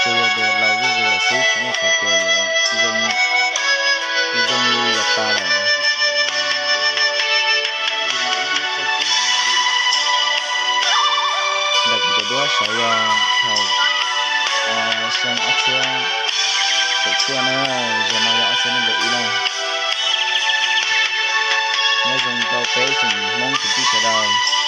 Ces yog tias laus zuj zus xwb tsis muaj qhov tias yuav zoo li yav tas lawm. Ntawm kuv cov duab saud yog thaum xyoo ob txhiab kaum cuaj na, zaum no yog ob txhiab nees nkaum ib na. Nyob zoo rau peb tsoom Hmoob kwv tij sawv daws.